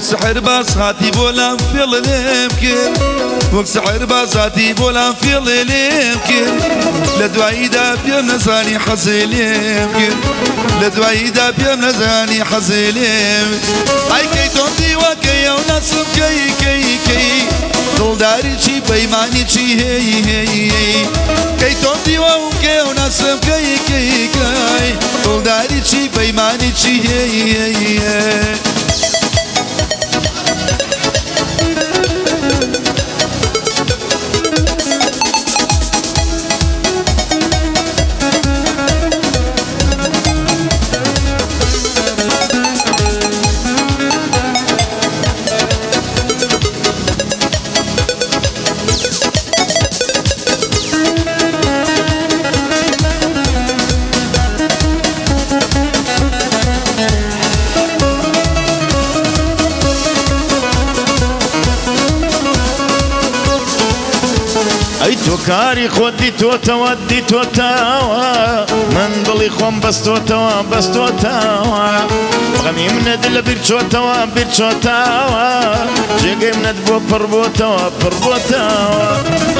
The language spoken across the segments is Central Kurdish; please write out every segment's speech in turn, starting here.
سحر باز هاتی بۆ لام فێڵ لێم کرد، وەک سحر باز هاتی بۆ لام فێڵ لێم کرد، لە دواییدا پێم نەزانی حەزێ لێم کرد، لە دواییدا پێم نەزانی حەزێ لێم. ئای کەی تۆم دیوە کەی ئەو ناسم کەی کەی کەی، دڵداری چی پەیمانی چی هەی هەی هەی، کەی تۆم دیوە و کەی ئەو ناسم کەی کەی کەی، دڵداری چی پەیمانی چی هەی هەی هەی. ئەی تۆ کاری خۆت دیتۆتەوە دیتۆتەوە، من دڵی خۆم بەستۆتەوە بەستۆتەوە، غەمی منت لە بیر چۆتەوە بیر چۆتەوە، جێگەی منت بۆ پڕ بۆتەوە پڕ بۆتەوە.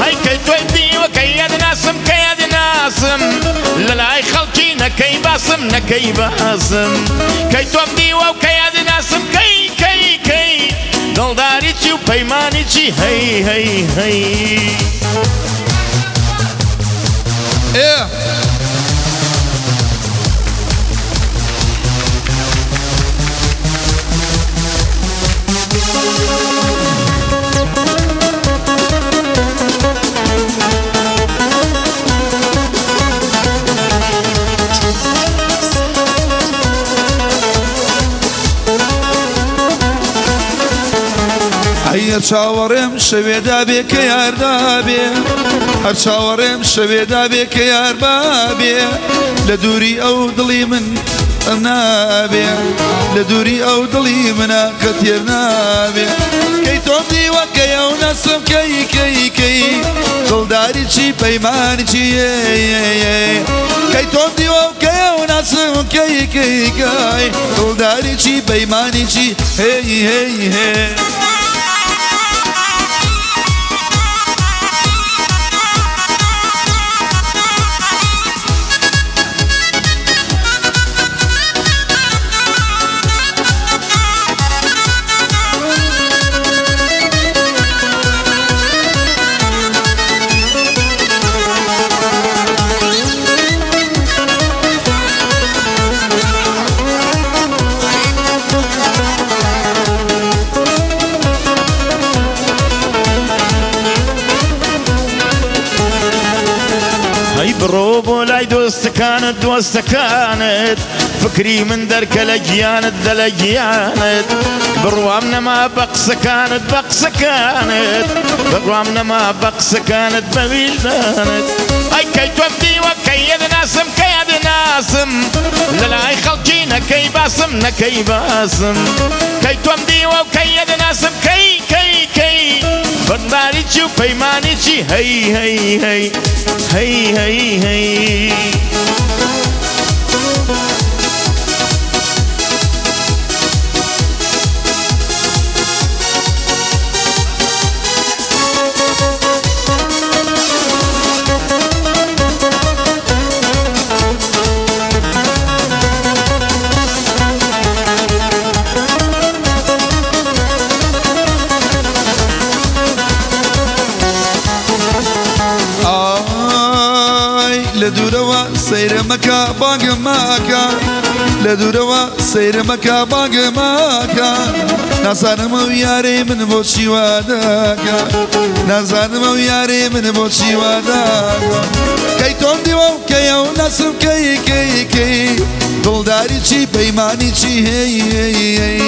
هەی کەی تۆی دیوە کەی ئەدناسم کەی ئەدناسم، لە لای خەڵکی نەکەی باسم نەکەی باسم، کەی تۆم دیوە و کەی ئەدناسم کەی کەی کەی، دڵداری چی و پەیمانی چی هەی هەی هەی. ئێ هەر چاوەڕێم شەوێدا بێ کە یاردا بێ، هەر چاوەڕێم شەوێدا بێ کە یار بابێ، لە دووری ئەو دڵی من ئەم نابێ، لە دووری ئەو دڵی منە کە تێر نابێ. کەی تۆم دیوە کەی ئەو ناسم کەی کەی کەی، دڵداری چی پەیمانی چی کەی تۆم دیوە کەی ئەو ناسم کەی کەی کەی، دڵداری چی پەیمانی چی هەی هەی هەی. هەی بڕۆ بۆ لای دۆستەکانت دۆستەکانت، فکری من دەرکە لە گیانت دە لە گیانت، بڕوام نەما بە قسەکانت بە قسەکانت، بڕوام نەما بە قسەکانت بە ویژدانت. ئەی کەی تۆم دیوە کەی ئەدناسم کەی ئەدناسم، لە لای خەڵکی نەکەی باسم نەکەی باسم، کەی تۆم دیوە و کەی ئەدناسم کەی کەی کەی، بەنداری چی و پەیمانی چی هەی هەی هەی هەی هەی هەی. ئای لە دوورەوە سەیرەمەکە بانگەماکە، لە دوورەوە سەیرەمەکە بانگەماکە، نازانم ئەو یارەی من بۆ چی وا داکە، نازانم ئەو یارەی من بۆ چی وا داکە. کەی تۆم دیوە و کەی ئەو ناسم کەی کەی کەی، دڵداری چی پەیمانی چی هەی هەی هەی،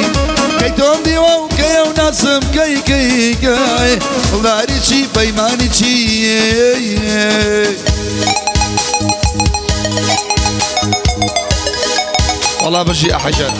کەی تۆم دیوە و کەی ئەو ناسم کەی کەی کەی، دڵداری چی پەیمانی چی هەی هەی. وەڵا بژی ئەحەجان.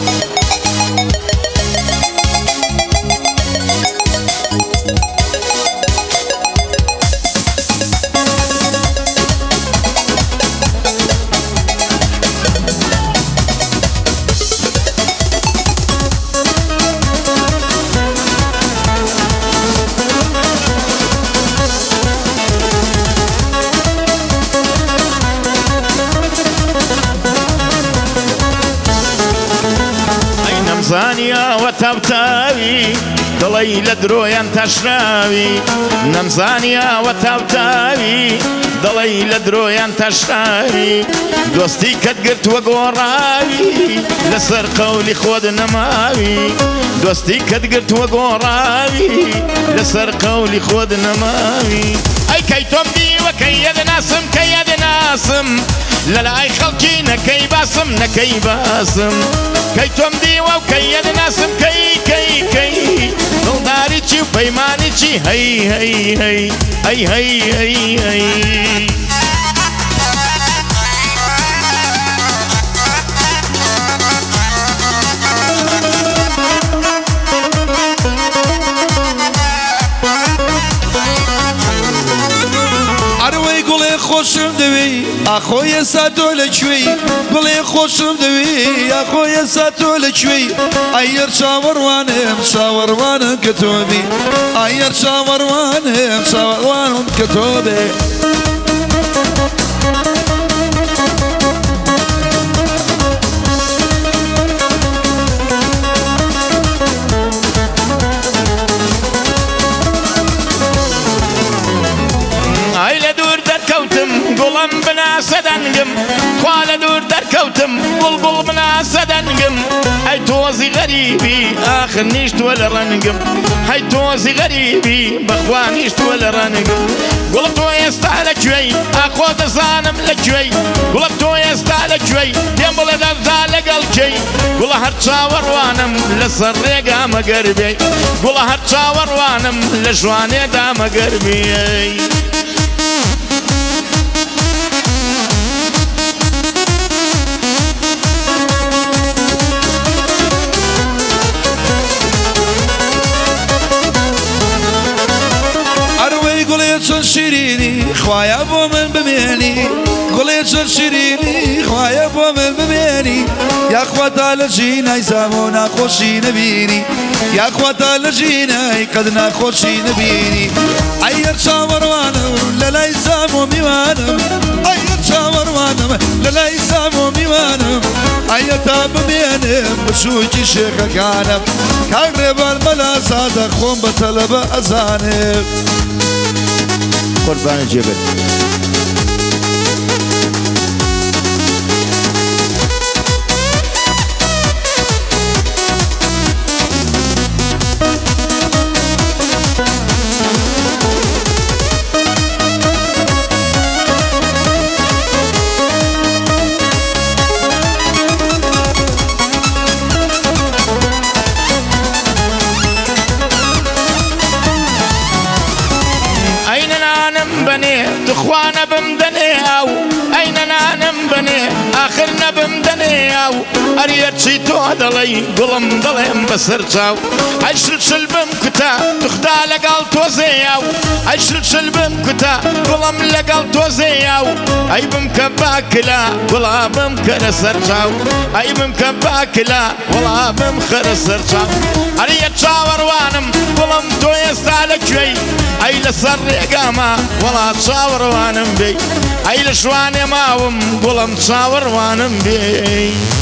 نەمزانی ئاوە تاوتاوی دڵی لە درۆیان تەشراوی نەمزانی ئاوە تاوتاوی دڵی لە درۆیان تەشراوی دۆستی کەت گرتووە گۆڕاوی لەسەر قەولی خۆت نەماوی دۆستی کەت گرتووە گۆڕاوی لەسەر قەولی خۆت نەماوی ئەی کەی تۆم دیوە کەی ئەدەناسم کەی ئەدەناسم لەلای خەڵکی نەکەی باسم نەکەی باسم کەی تۆم دیوە و کەی ئەدەناسم کەی کەی کەی دڵداری چی و پەیمانی چی هەی هەی هەی ئەی هەی هەی هەی. ئەروەی گوڵێ خۆشم دەوێی ئاخۆ ئێستا تۆ لەکوێی گوڵێ خۆشم دەوێی ئاخۆ ئێستا تۆ لەکوێی ئەیەر چاوەڕوانم چاوەڕوانم کە تۆ بی ئەیەر چاوەڕوانم چاوەڕوانم کە تۆ بێ. ئای لە دوور دەرکەوتم گوڵم بناسە دەنگم خوا لە دوور دەرکەوتم بوڵبوڵ بناسە دەنگم ئەی تۆزی غەریبی ئاخر نیشتووە لە ڕەنگم هەی تۆزی غەریبی بەخوا نیشتووە لە ڕەنگم گوڵم تۆ ئێستا لە کوێی ئاخۆ دەزانم لە کوێی گوڵم تۆ ئێستا لە کوێی پێم بڵێ دەردا لەگەڵ کێی گوڵە هەر چاوەڕوانم لەسەر ڕێگا مەگەر بێی گوڵە هەر چاوەڕوانم لە ژوانێدا مەگەر بێی. ئەروەی گوڵێ چەند شیرینی خوایە بۆ من بمێنی گوڵێ چەند شیرینی خوایە بۆ من بمێنی یاخوا تا لە ژینای زامۆ ناخۆشی نەبینی یاخوا تا لە ژینای قەد ناخۆشی نەبینی ئەیەر چاوەڕوانم لە لای زامۆ میوانم ئەیەر چاوەڕوانم لە لای زامۆ میوانم ئەیە تا بمێنم بچووکی شێخەکانم کاک ڕێبار مەلا زادە خۆم بە تەلەبە ئەزانم. قوربانت جێبەت. ئەی نەنانم بەنێ تخوا نەبم دەنێ ئاو ئەی نەنانم بەنێ ئاخر نەبم دەنێ ئاو ئەریەرچی تۆ دەڵێی گوڵم دەڵێم بەسەر چاو ئەی شل شل بم کوتە توخدا لەگەڵ تۆزێ ئاو ئەی شل شل بم کوتە گوڵم لەگەڵ تۆزێ ئاو ئەی بمکە باکلا گوڵا بمکەرە سەر چاو ئەی بمکە باکلا وەڵا بمخەرە سەر چاو ئەریە چاوەڕوانم گوڵم تۆ ئێستا لە کوێی ئەی لەسەر ڕێگامە وەڵا چاوەڕوانم بێی ئەی لە شوانێ ماوم گوڵم چاوەڕوانم بێی.